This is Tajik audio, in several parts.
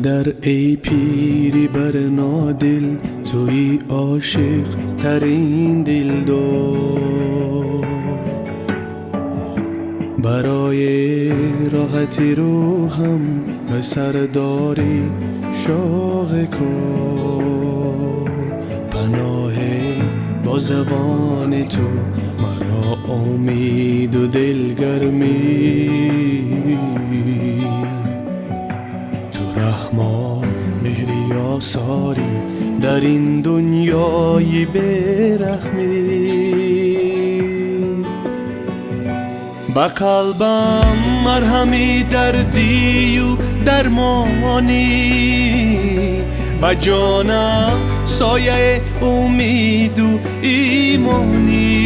Падар эй пири барнодил, туи ошиқ тарин дилдор. Барои роҳати рӯҳам ба сардори шоғи кор. Паноҳе бо забони ту маро умеду дилгармӣ. Ту раҳмон меҳри осорӣ дар ин дунёи бераҳмӣ. Ба қалбам марҳами дардию дармонӣ, ба ҷонам сояи умеду имонӣ,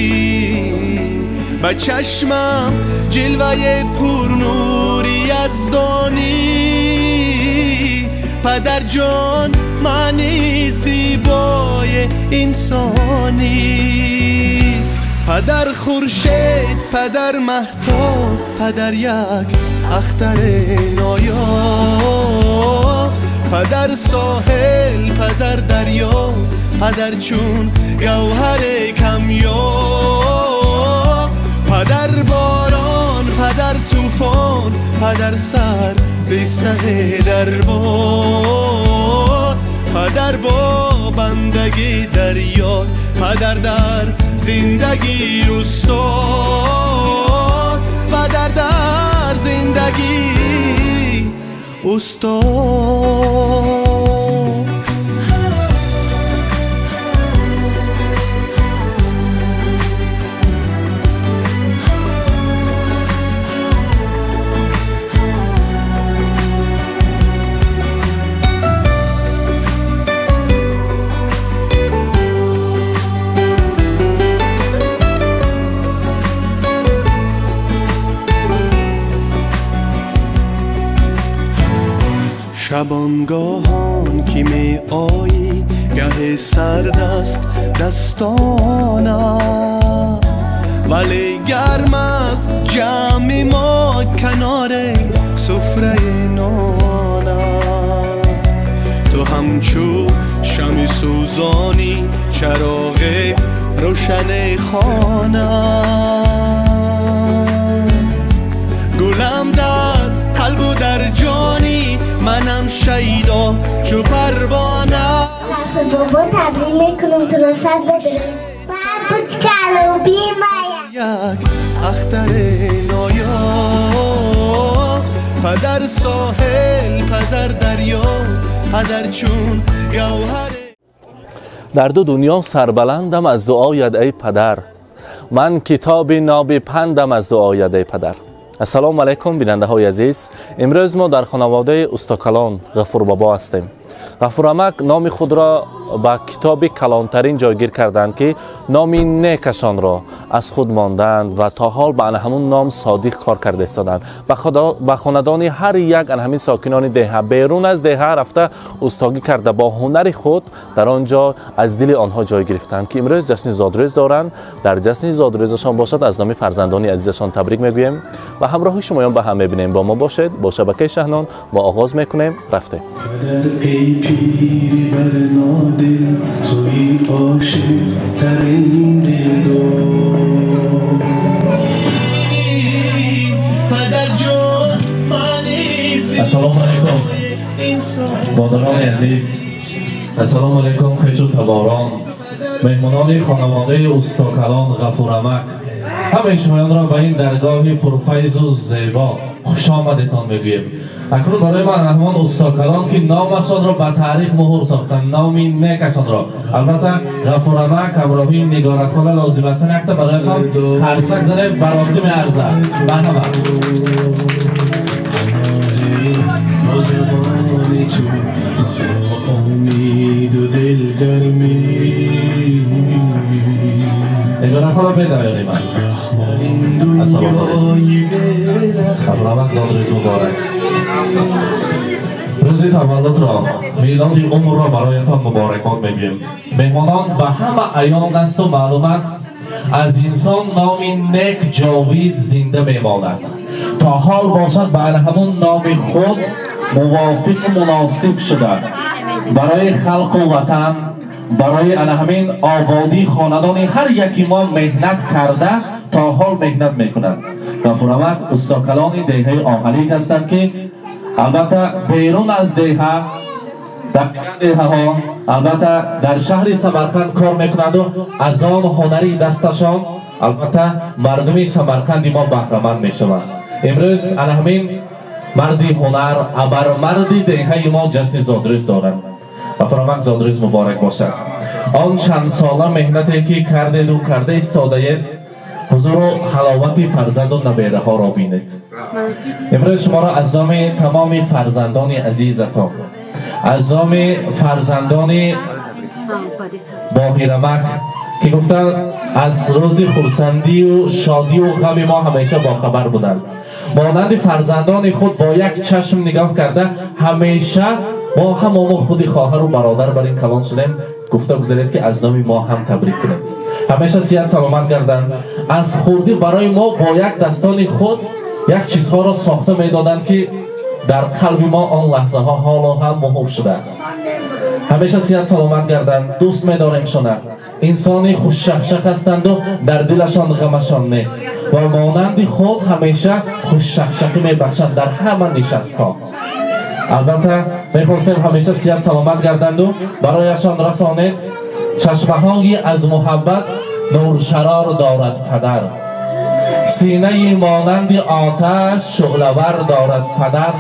ба чашмам ҷилваи пурнури яздонӣ. Падарҷон маъни зебои инсонӣ. Падар хуршед, падар маҳтоб, падар як ахтари ноёб, падар соҳил, падар дарё, падар чун гавҳари камёб, падар борон, падар тӯфон, падар сар бисаҳи дарбор, падар бо бандагӣ дарёд, падар дар зиндагӣ устод, падар дар зиндагӣ устод. Шабонгоҳон ки меоӣ, гаҳ сард аст дастонат, вале гарм аст ҷамъи мо канори суфраи нонат. Ту ҳамчу шами сӯзонӣ, чароғи рӯшани хона, гулам дар қалбу дар ҷонӣ, манам шайдо чу парвона. Бобо табрик мекунам туро, сад бадре. Папочка любимая. Як ахтари ноёб, падар соҳил, падар дарё, падар чун гавҳар. Дар ду дунё сарбаландам аз дуоят эй падар, ман китоби ноби пандам аз дуоят эй падар. Ассалому алайкум, бинандаҳои азиз. Имрӯз мо дар хонаводаи устокалон Ғафурбобо ҳастем. Ғафурамак номи худро ба китоби калонтарин ҷойгир карданд, ки номи некашонро аз худ монданд ва то ҳол ба ана ҳамун ном содиқ кор карда истоданд. Ба хонадони ҳар як ана ҳамин сокинони деҳа берун аз деҳа рафта устогӣ карда бо ҳунари худ дар он ҷо аз дили онҳо ҷой гирифтанд, ки имрӯз ҷашни зодрӯз доранд. Дар ҷашни зодрӯзашон бошад аз номи фарзандони азизашон табрик мегӯем ва ҳамроҳи шумоён ба ҳам мебинем. Бо мо бошед, бо шабакаи Шаҳнон мо оғоз мекунем. Рафтем. Падар эй пири барнодил, туи ошиқ тарин дилдор. Падарҷон маъни Ассалому алайкум, модарони азиз. Ассалому алайкум, хешу таборон, меҳмонони хонаводаи устокалон Ғафурамак. Ҳамаи шумоёнро ба ин даргоҳи пурфайзу зебо хушомадетон мегӯем. Акнун барои ман ҳамон устокалон, ки номашонро ба таърих муҳур сохтанд, номи некашонро, албатта Ғафурамак ҳамроҳии Нигорахола лозим аст. Якта барояшон қарсак занем, ба ростӣ меарзад. Марҳамат. Бо забони ту маро умеду дилгармӣ. Нигорахола, бедавёни ман. Ассалому алайкум. Ғафурамак, зодрӯз муборак. Рӯзи таваллудро, милоди умрро бароятон муборакбод мегӯем. Меҳмонон, ба ҳама аён асту маълум аст, аз инсон номи нек ҷовид зинда мемонад. То ҳол бошад ба ана ҳамун номи худ Мувофиқу муносиб шуда барои халқу ватан, барои ана ҳамин ободии хонадони ҳар яки мо меҳнат карда, то ҳол меҳнат мекунад. Ғафурамак устокалони деҳаи Оҳалик ҳастанд, ки албатта берун аз деҳа, дар дигар деҳаҳо, албатта дар шаҳри Самарқанд кор мекунанду аз он ҳунари дасташон албатта мардуми Самарқанди мо баҳраманд мешаванд. Имрӯз ана ҳамин марди ҳунар, абармарди деҳаи мо ҷашни зодрӯз дорад. Ғафурамак, зодрӯз муборак бошад. Он чандсола меҳнате ки кардеду карда истодаед, ҳузуру ҳаловати фарзанду набераҳоро бинед. Имрӯз шуморо аз номи тамоми фарзандони азизатон, аз номи фарзандони Боҳирамак, ки гуфтанд, аз рӯзи хурсандию шодию ғами мо ҳамеша бохабар буданд, монанди фарзандони худ бо як чашм нигоҳ карда, ҳамеша мо ҳамомо худи хоҳару бародар бар ин калон шудем, гуфта гузаред, ки аз номи мо ҳам табрик кунед. Ҳамеша сиҳат саломат гарданд. Аз хурдӣ барои мо бо як дастони худ як чизҳоро сохта медоданд, ки дар қалби мо он лаҳзаҳо ҳоло ҳам муҳр шудааст. Ҳамеша сиҳат саломат гарданд. Дӯст медоремшона. Инсони хушшахшақ ҳастанду дар дилашон ғамашон нест ва монанди худ ҳамеша хушшахшақӣ мебахшанд дар ҳама нишастҳо. Албатта, мехостем ҳамеша сиҳат саломат гарданду барояшон расонед. Чашмаҳои аз муҳаббат нуршарор дорад падар, синаи монанди оташ шӯълавар дорад падар.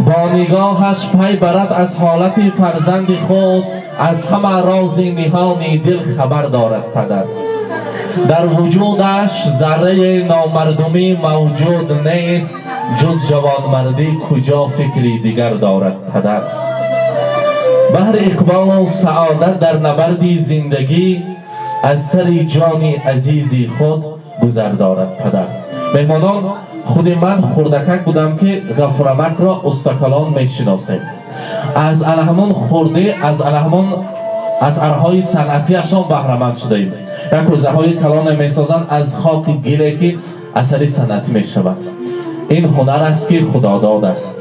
Бо нигоҳаш пай барад аз ҳолати фарзанди худ, аз ҳама рози ниҳони дил хабар дорад падар. Дар вуҷудаш зарраи номардумӣ мавҷуд нест, ҷуз ҷавонмардӣ куҷо фикри дигар дорад падар. Баҳри иқболу саодат дар набарди зиндагӣ аз сари ҷони азизи худ гузар дорад падар. Меҳмонон, худи ман хурдакак будам, ки Ғафурамакро устакалон мешиносем. Аз ана ҳамон хурдӣ аз ана ҳамон асарҳои санъатиашон баҳраманд шудаем. Як кӯзаҳои калоне месозанд аз хоки гиле, ки асари санъатӣ мешавад. Ин ҳунар аст, ки худодод аст.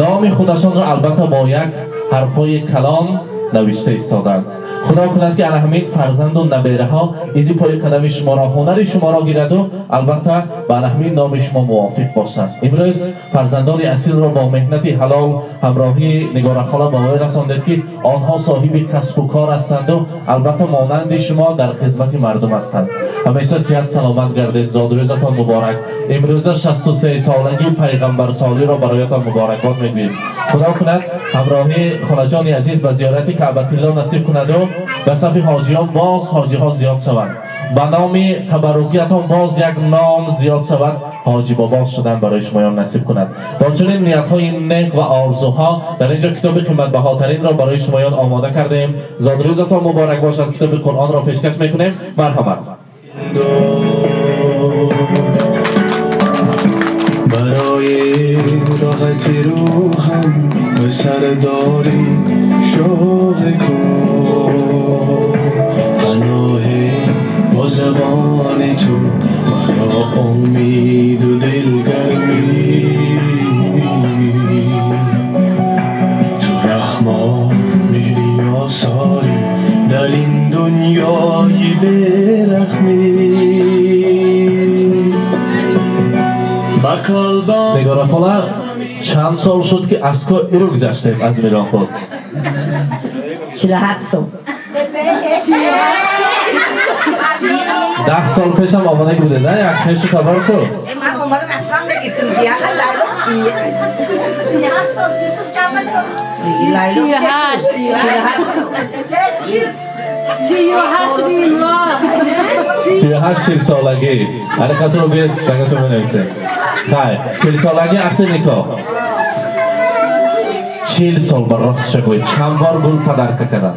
Номи худашонро албатта бо як ҳарфҳои калон навишта истоданд. Худо кунад, ки ана ҳамин фарзанду набераҳо изи пои қадами шуморо, ҳунари шуморо гираду албатта ба ана ҳамин номи шумо мувофиқ бошанд. Имрӯз фарзандони асилро бо меҳнати ҳалол ҳамроҳии Нигорахола ба воя расондед, ки онҳо соҳиби касбу кор ҳастанду албатта монанди шумо дар хизмати мардум ҳастанд. Ҳамеша сиҳат саломат гардед. Зодрӯзатон муборак. Имрӯза 63-солагии пайғамбарсолиро бароятон муборакбод мегӯем. Худо кунад, ҳамроҳии холаҷони азиз ба зиёрати Каъбатилло насиб кунаду ба сафи ҳоҷиён боз ҳоҷиҳо зиёд шаванд, ба номи табаррукиятон боз як ном зиёд шавад, ҳоҷи бобо шудан барои шумоён насиб кунад. Бо чунин ниятҳои нек ва орзуҳо дар инҷо китоби қиматбаҳотаринро барои шумоён омода кардаем. Зодрӯзатон муборак бошад. Китоби Қуръонро пешкаш мекунем. Марҳамат. برای راحت روحم به سرداری شوق کن، پناه با زبان تو مرا امید و دلگرمی، تو رحمان مهری آثاری در این دنیای بی‌رحمی. Нигора хола, чанд сол шуд, ки аз ко иру гузаштед, аз миён худ? 47 сол. 10 сол пешам омадаги будед, на? Як хешу табор ку. Ман омада рафтам, нагирифтам. 38, 38, 38 рима. 38, 40 солагӣ. Ана касро биед, рангашро бинависем. Хайр, 40 солагӣ ақди никоҳ. 40 сол, ба ростша гӯед, чанд бор гул подарка карданд?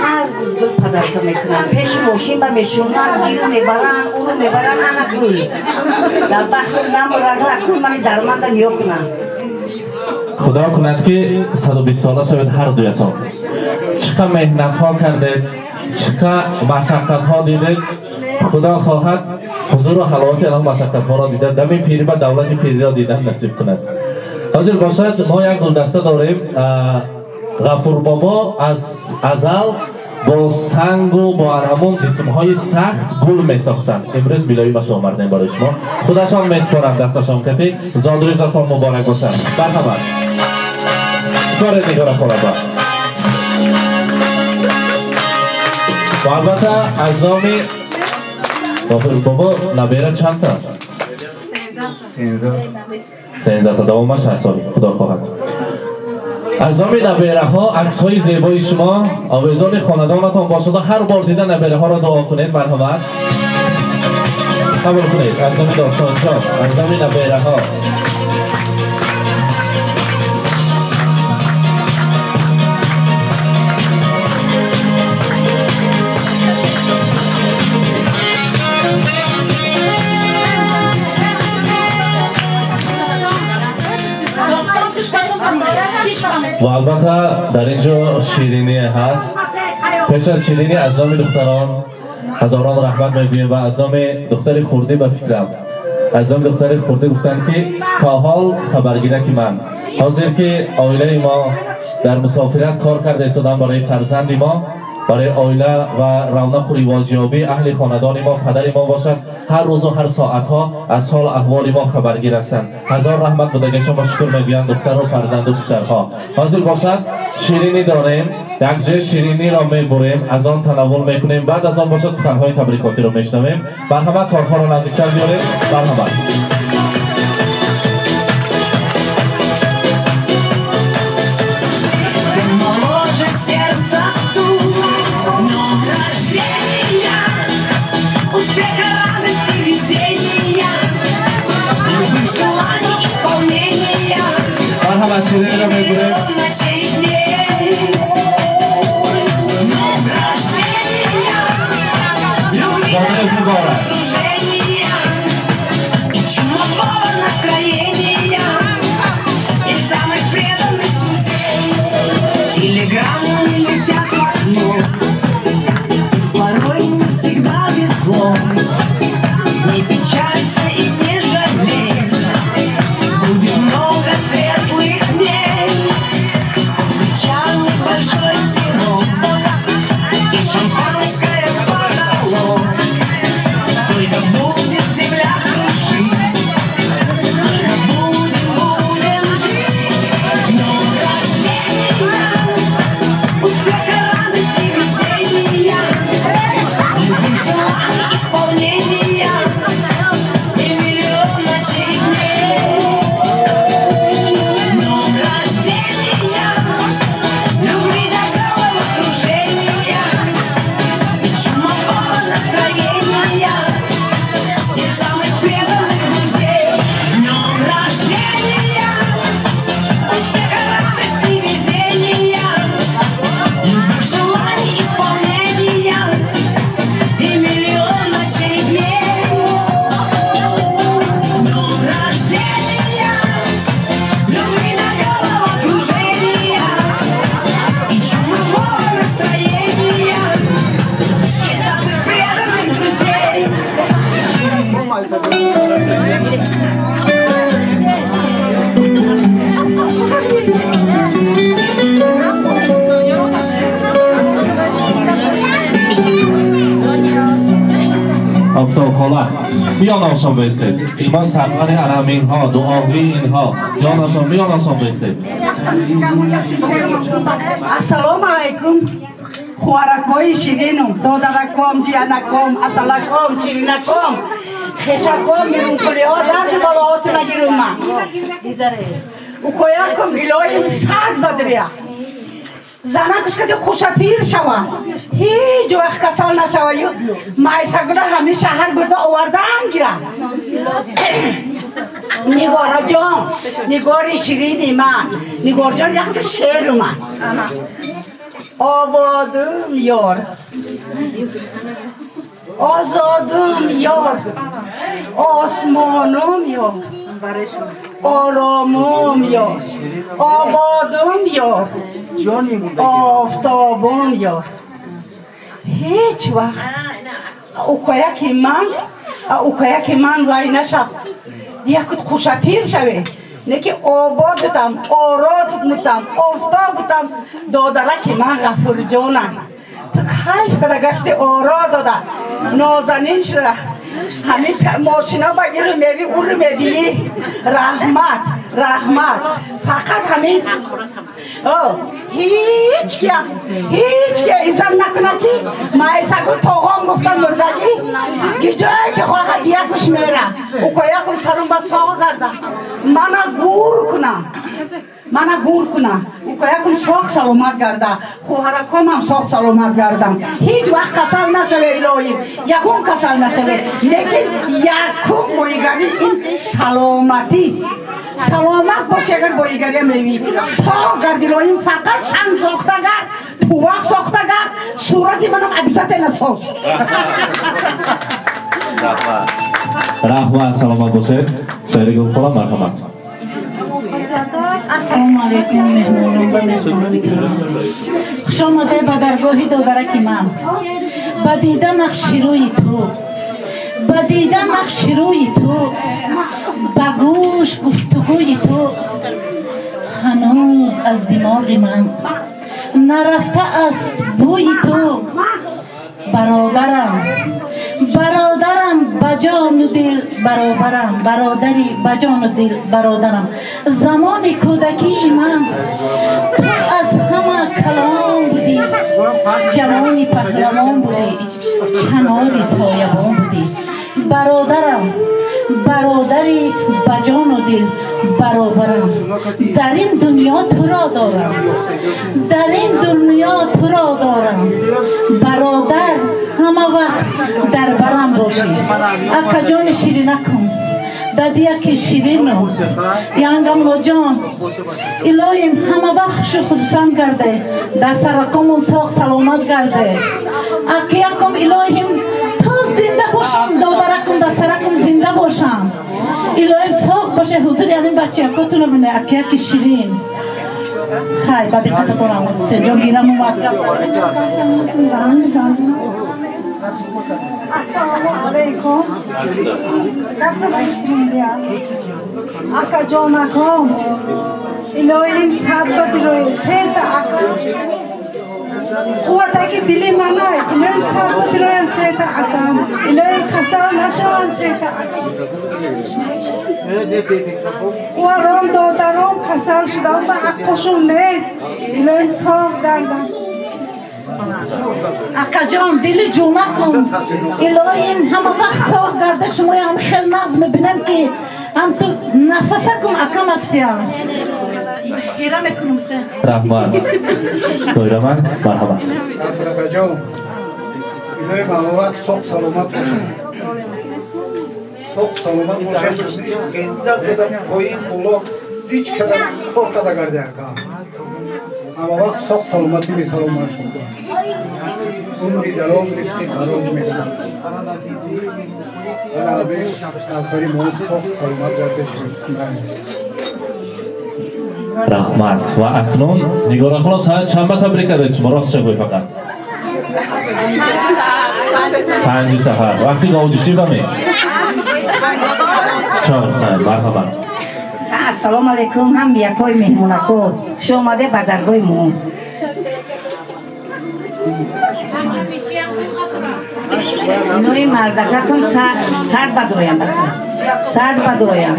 Ҳар рӯз гул подарка мекунам. Пеши мошин ба мешунам, гиру мебаранд, ӯро мебаранд, ана гул. Дар бахти намуранд, акнун мани дарманда ниё кунам. Худо кунад, ки 120 сола шавед ҳар дуятон. Чӣ қа меҳнатҳо кардед, чӣ қа машаққатҳо дидед, худо хоҳад. Ҳузуру ҳаловати ана машаққатҳоро дида, дами пирӣ ба давлати пириро дидан насиб кунад. Ҳозир бошад, мо як гулдаста дорем. Ғафурбобо аз азал бо сангу бо ҳамон ҷисмҳои сахт гул месохтанд. Имрӯз билои маша омардем барои шумо. Худашон меспоранд дасташон кати. Зодрӯзатон муборак бошад. Марҳамат. Според Нигора холаба. Ва албатта аз номи Ғафурбобо набера чанд та? 13 та. Давомаш 8 сол. Худо хоҳад. Аз номи набераҳо аксҳои зебои шумо овезони хонадонатон бошад. Ҳар бор дида набераҳоро дуо кунед. Марҳамат, қабул кунед аз номи Достонҷон, аз номи набераҳо. Ва албатта дар ин ҷо ширинӣ ҳаст. Пеш аз ширинӣ аз номи духтарон ҳазорон раҳмат мегӯем ва аз номи духтари хурдӣ, ба фикрам, аз номи духтари хурдӣ гуфтанд, ки то ҳол хабаргираки ман ҳозир, ки оилаи мо дар мусофират кор карда истодан барои фарзанди мо, барои оила ва равнақу ривоҷёбии аҳли хонадони мо, падари мо бошад, ҳар рӯзу ҳар соатҳо аз ҳолу аҳволи мо хабаргир ҳастанд. Ҳазор раҳмат будагашон ба шукр мегӯянд духтару фарзанду писарҳо. Ҳозир бошад, ширинӣ дорем, якҷоя шириниро мебурем, аз он танаввул мекунем, баъд аз он бошад суханҳои табрикотиро мешунавем. Марҳамат, тортҳоро наздиктар биёред. Марҳамат. Марҳамат, шириниро мебурем. Зодрӯз муборак. Телеграммы летят в окно, порой не всегда везло. Не печалься и не жалей, будет много светлых дней. Со свечами большой пирог и шампанское подало. Столько будет земля кружить, столько будем, будем жить. С днем рождения, успеха, радости, веселья, любых желаний исполнения и миллион ночей дней. С днем рождения, любви до головокружения и чумового настроения и самых преданных друзей. С днем рождения, успеха, радости, везения, любых желаний исполнения и миллион ночей дней. С днем рождения, любви до головокружения и чумового настроения и самых преданных друзей. Офтобхола, биёнашон бистед. Шумо сарвари аламинҳо, дуогӯи инҳо, ҷонашон, биёнашон бистед. Ассалому алайкум, хуаракои ширинум, додараком, ҷиянаком, асалаком, ширинаком, хешаком, мирункулиҳо, дарди балоотуна гирума. Укоякум, илоҳим сад бадрия. Занакш кади хушапир шава, ҳеҷ вақт касал нашаваю майсагула ҳамин шаҳар бурда овардаан гира. Нигораҷон, нигори ширини ман, Нигорҷон, якта шеру ман. Ободум ёр, озодум ёр, осмонум ёр, оромум ёр, ободум ёр, офтобум ёр. Ҳеҷ вақт укояки ман Укаяки ман вай нашав, якут хушапир шаве, неки обод бутам, ород бутам, офтоб бутам. Додараки ман Ғафурҷонам, ту кайф када гашти, оро дода, нозанин шуда, ҳамин мошина ба иру мери, уру мебии. Раҳмат, раҳмат. Фақат ҳамин ҳеҷ кия, ҳеҷ кия изан накуна, ки Майсагул тоғом гуфта мурдагӣ, гиҷое ки хоҳад якуш мера. Укоякум сарум ба соғ гарда, мана гур кунам, мана гур кунам. Укоякум соғ саломат гарда, хоҳаракомам соғ саломат гардам, ҳеҷ вақт касал нашаве. Илоҳӣ, ягон касал нашаве. Лекин якум боигарӣ ин саломатӣ. Саломат боши, агар боигария мевӣ, соғ гард. Илоҳим, фақат санг сохта гард, тувақ сохта гард, сурати манам обязательно соз. Раҳмат, саломат бошед. Шеъригулхола, марҳамат. Ассалому алайкум, меҳмонон ва меҳмонони киром. Хуш омаде ба даргоҳи додараки ман. Ба дида нақши рӯи ту, ба дида нақши рӯи ту, ба гӯш гуфтугӯи ту ҳанӯз аз димоғи ман нарафта аст бӯи ту. Бародарам, бародарам, ба ҷону дил баробарам, бародари ба ҷону дил бародарам. Замони кӯдакии ман ту аз ҳама калон будӣ, ҷавони паҳлавон будӣ, чанори соябон будӣ. Бародарам, бародари ба ҷону дил баробарам, дар ин дунё туро дорам, дар ин дунё туро дорам. Бародар, ҳама вақт дар барам бошӣ. Акаҷони ширинакум, дадияки ширину янгамлоҷон, илоҳим, ҳама вақт хушу хурсанд гарде, дар саракомон соғ саломат гарде. Акиякум, илоҳим, то зинда бошам, додаракум дар саракум зинда бошам. Илоҳим, соғ боше, ҳузури ҳамин бачаякотуно бине. Акияки ширин, хай, ба диққататон, Ҳусенҷон, гирам омад. Ассалому алайкум. Акаҷонаком, илоҳим, сад ба дирои сета ака, қувватаки дили мана. Илоҳим, сад ба дироян сета акам. Илоҳим, касал нашаванд сета акам. Хоҳаром, додаром касал шудам, ба ҳаққошон нест. Илоҳим, соғ гардам. Акаҷон, дили ҷунакум, илоҳим, ҳама вақт соғ гарда. Шумоям хел нағз мебинем, ки ҳам ту нафасакум акам ҳастиям. Гира мекунум се. Раҳмат. Доирамак, марҳамат. Акаҷон, илоҳим, ҳама вақт соғ саломат бошад, соғ саломат бошад. Ғиззат зада, поин боло зич када, кор када гарди. Ака, ҳама вақт соғ саломатӣ металомад шумо, умри дароз, ризқи фароз металомад. Асари мо соғ саломат гарде. Раҳмат. Ва акнун Нигорахола, соат чанба табрик кардед шумо? Ростша гӯй фақат. 5 саҳар, вақти говҷӯшӣ ба ме чор. Марҳамат. Ассалому алайкум, ҳам якои меҳмонако, хуш омаде ба даргоҳи мо. Инои мардакакум сар бадроям, баса сар бадроям,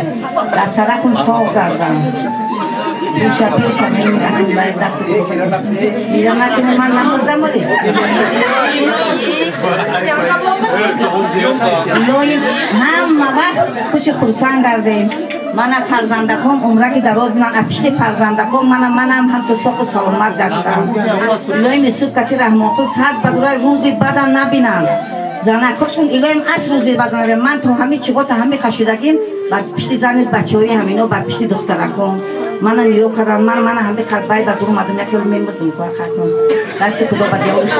дар саракум соғ гардам. Пеша даст ира накунам, ман намурдам, оли. Илоҳим, ҳама вақт хуши хурсанд гардем. Мана фарзандаком умраки дароз бинан, а пишти фарзандаком мана манам ҳамту соқу саломат гаштам. Илоҳим, Юсуф кати Раҳмонқул сад бадурай, рӯзи бадам набинанд занакошон. Илоҳим, ас рӯзи бадам набинанд. Ман то ҳами чиғота ҳами кашидагим бар пишти зани бачаҳои ҳамино, бар пишти духтаракон мана ниё кардан. Ман мана ҳами қадбай ба дур омадам, яке мемурдум кахатон дасти худо ба диёрш.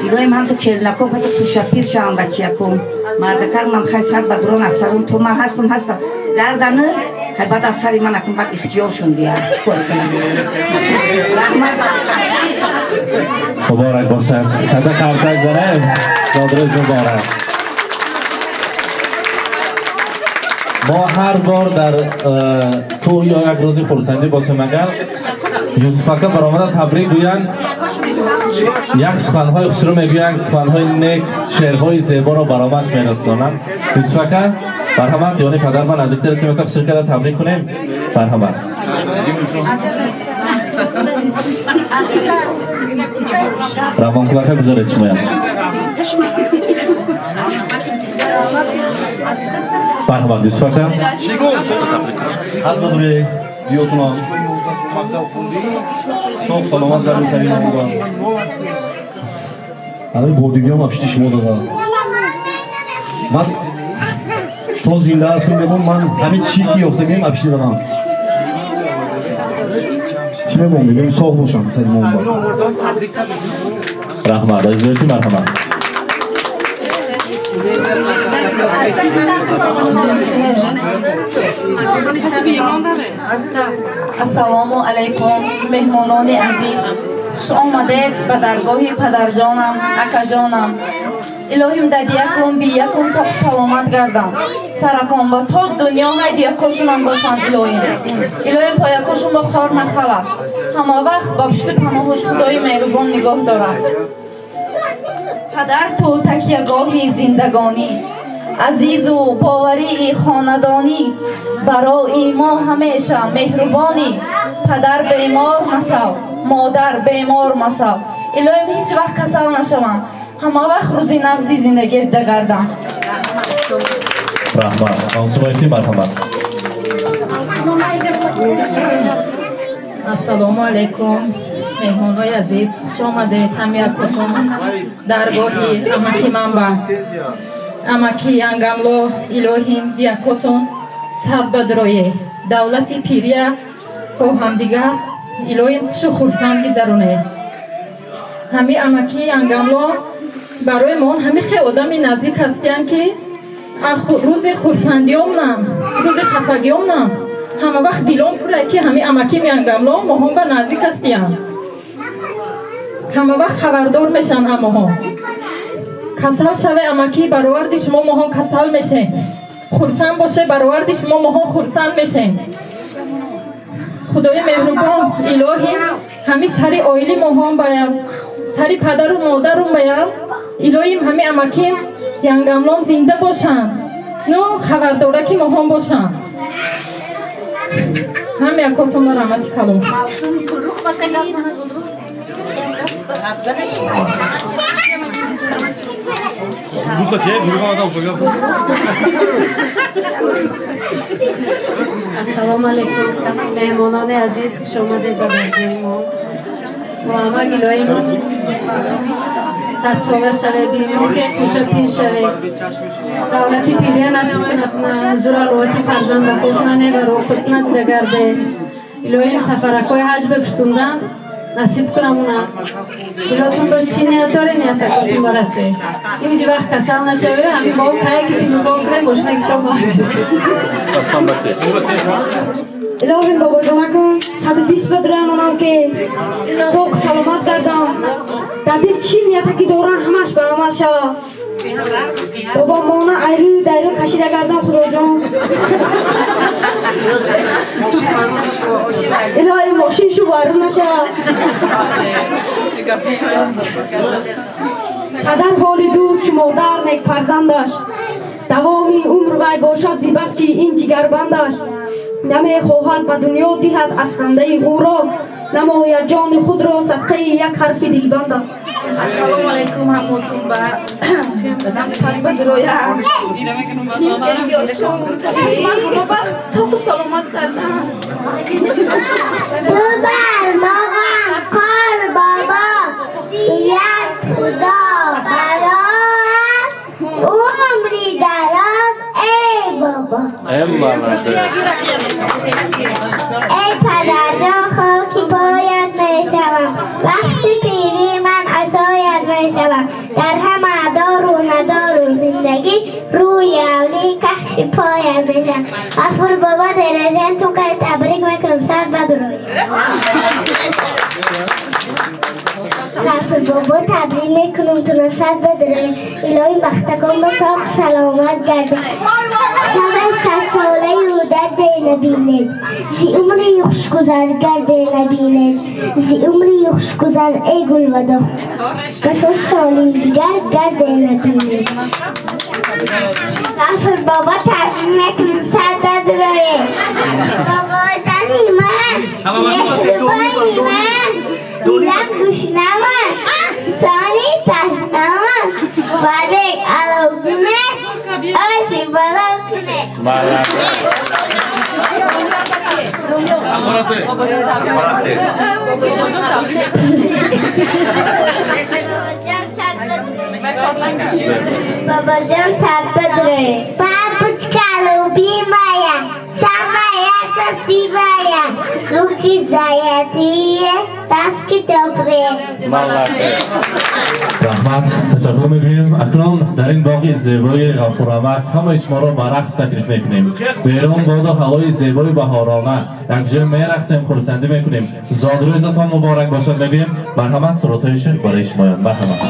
Илоҳим, ҳамту келнаком ҳату кушапир шавам, бачияком мардакак ман хай сар ба дурон аз сарун то ман ҳастам, ҳастам гарданы. Хай, баъд аз сари ман акун баъд ихтиёршон дия, чӣ кор кунам? Раҳмат. Муборак бошад. Чанда қарсак занем. Зодрӯз муборак. Мо ҳар бор дар тӯй ё як рӯзи хурсандӣ бошем, агар Юсуфака баромада табрик гӯянд, як суханҳои хушрӯ мегӯянд, суханҳои нек, шеърҳои зеборо баромаш мерасонанд. Юсуфака, марҳамат, ёни падар ба наздиктар симата хушрӯ карда табрик кунем. Марҳамат. Равонкулака гузоред шумоям. Марҳамат, Юсуфака. Сад бодуре биётуна. Соғ саломат гарди сари намуда. Ҳамин бордигиам апишти шумо дада. Ман то зинда ҳастум мегӯм, ман ҳамин чӣ ки ёфтагиам апишти дадам. Чӣ мегӯм, мегӯм соғ бошам сари мо. Раҳмат, азизоти, марҳамат. Ассалому алайкум, меҳмонони азиз. Хуш омадед ба даргоҳи падарҷонам, акаҷонам. Илоҳим дадиякун, биякун соғ саломат гардам. Саракон ба то дунё ҳайдиякошунам бошанд илоҳим. Илоҳим поякошун бо хор нахала. Ҳама вақт ба пушту паноҳуш Худои меҳрубон нигоҳ дорад. Падар ту такягоҳи зиндагонӣ, азизу боварии хонадонӣ, барои мо ҳамеша меҳрубонӣ. Падар бемор машав, модар бемор машав. Илоҳим ҳеҷ вақт касал нашавам. Ҳама вақт рӯзи нағзи зиндагӣ дида гардам. Раҳмат. Мавсумаити, марҳамат. Ассалому алайкум, меҳмонҳои азиз, хуш омадед ҳамякотон даргоҳи амаки манба. Амаки Янгамло, илоҳим диякотон сад бадрое, давлати пирия бо ҳамдигар илоҳим хушу хурсанд гизаронед. Ҳами амаки Янгамло барои мо ҳами хе одами наздик ҳастиянд, ки рӯзи хурсандиёмнам, рӯзи хафагиёмнам ҳама вақт дилом пурад, ки ҳами амаки Янгамло моҳон ба наздик ҳастиянд. Ҳама вақт хабардор мешанд ҳамоҳо. Касал шаве амакӣ, бароварди шумо моҳон касал мешем. Хурсанд боше, бароварди шумо моҳон хурсанд мешем. Худои меҳрубон, илоҳим ҳами сари оили моҳон баям, сари падару модарум баям, илоҳим ҳами амаким Янгамлом зинда бошанд, ну хабардораки моҳон бошанд. Ҳами якотонро раҳмати калом. Ассалому алайкум, меҳмонони азиз, хуш омадед ба даргоҳи мо. Муҳаммад илоҳим садсола шавед, бимон ки хуша пир шавед. Давлати пирия насиб кунад, ҳузур аловати фарзандакотона неварокотона дида гардед. Илоҳим сафаракҳои ҳаҷ бипурсундан насиб кунамуна. Дилотун ба чӣ ният доред, ниятакотун барасед. Ҳеҷ вақт касал нашавед, ҳамин бо кае ки телефон кунем, мошина китоб. Илоҳим бобоҷонакун 120 бадроян, онам ки соқ саломат гардам. Дар дил чӣ нияте ки дорам, ҳамаш ба амал шава. Бобо мона айрӯю дайрӯ кашида гардам, Худоҷон. Илоҳи мошин шу вайрон нашава. Падар ҳоли дӯст чу модар нек фарзандаш. Давоми умр вай бошад зибас ки ин ҷигарбандаш. Намехоҳад ба дунё диҳад аз хандаи ӯро, намояд ҷони худро садқаи як ҳарфи дилбандам. Ассалому алайкум, ҳамотун ба дадам сад бадроя. Ман ҳама вақт соғу саломат кардам. Ту бар моғам қор бобо, дият Худо бароат, умри дароз эй бобо. Эй падарҷон, хоки поят мешавам, вақти пирӣ ман асоят мешавам. Дар ҳама дору надору зиндагӣ рӯи авли кахши поят мешавам. Ғафур бобо, деразиан тункай табрик мекунам, сар бадрӯй. Ғафур бобо, табрик мекунам туна, сад бадрӯй. Илоҳи бахтакон ба соқ саломат гардед. Шавед садсолаю дарде набинед, зи умри хушгузар гарде набинед, зи умри хушгузар эй гулвадох, ба 100 соли дигар гарде набинед. Ғафур бобо табрик мекунем, сар дадроe. Бобоҷони ман, меҳрубони ман, дилам гушнаман, сони ташнаман, барек алов куне, оши балов куне. Бабаджан сарпадры. Папочка любимая, самая красивая, руки золотые, ласки добрые. Молодец. Раҳмат, ташаккур мегӯем. Акнун дар ин боғи зебои Ғафурамак ҳамаи шуморо ба рақс таклиф мекунем. Берун боду ҳавои зебои баҳорона якҷоя мерақсем, хурсандӣ мекунем. Зодрӯзатон муборак бошад мегӯем. Марҳамат, сурудҳои шех барои шумоён. Марҳамат.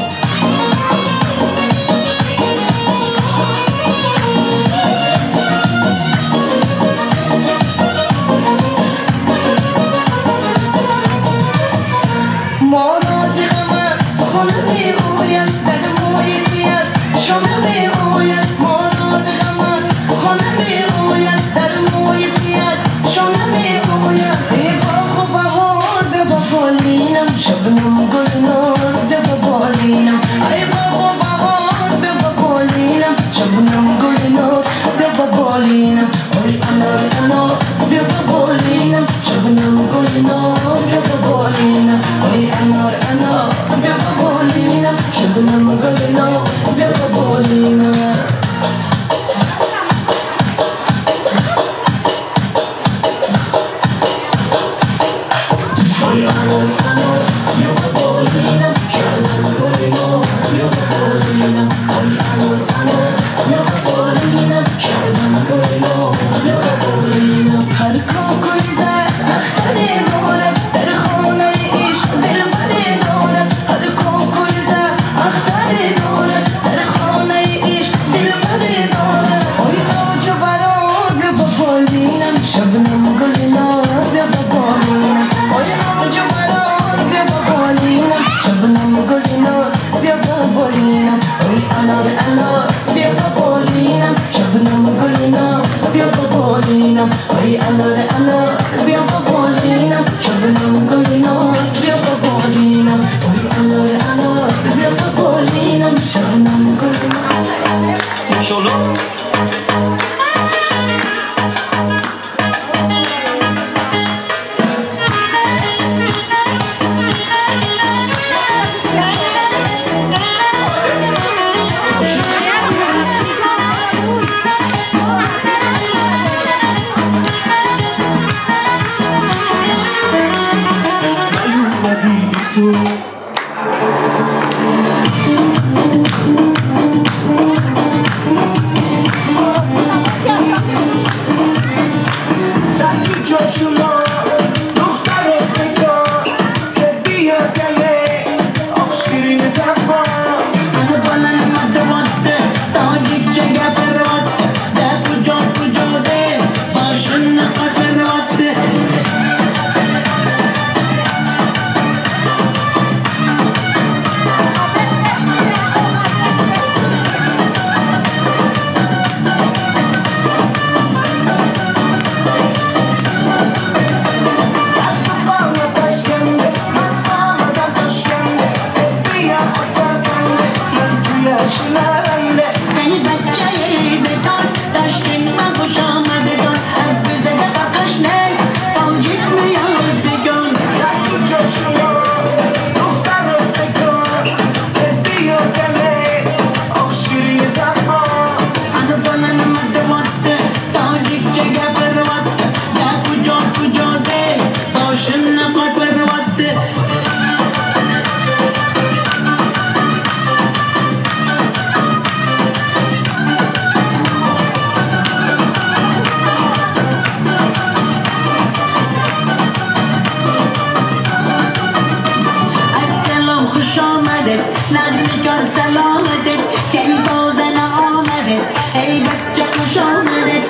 نزدیکان سلامتت که این بازن آمده، ای بچه خوش آمده.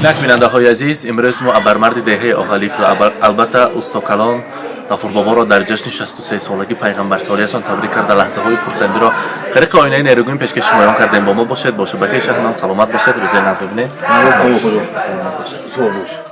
Инак, бинандаҳои азиз, имрӯз мо абармарди деҳаи Оғалик ва албатта устокалон Ғафурбоборо дар ҷашни 63-солаги пайғамбарсолиашон табрик карда, лаҳзаҳои хурсандиро тариқи оинаи нерӯгун пешкаши шумоён кардем. Бо мо бошед, бо шабакаи Шаҳнон. Саломат бошед, рӯзои нағз бибинед. Бош.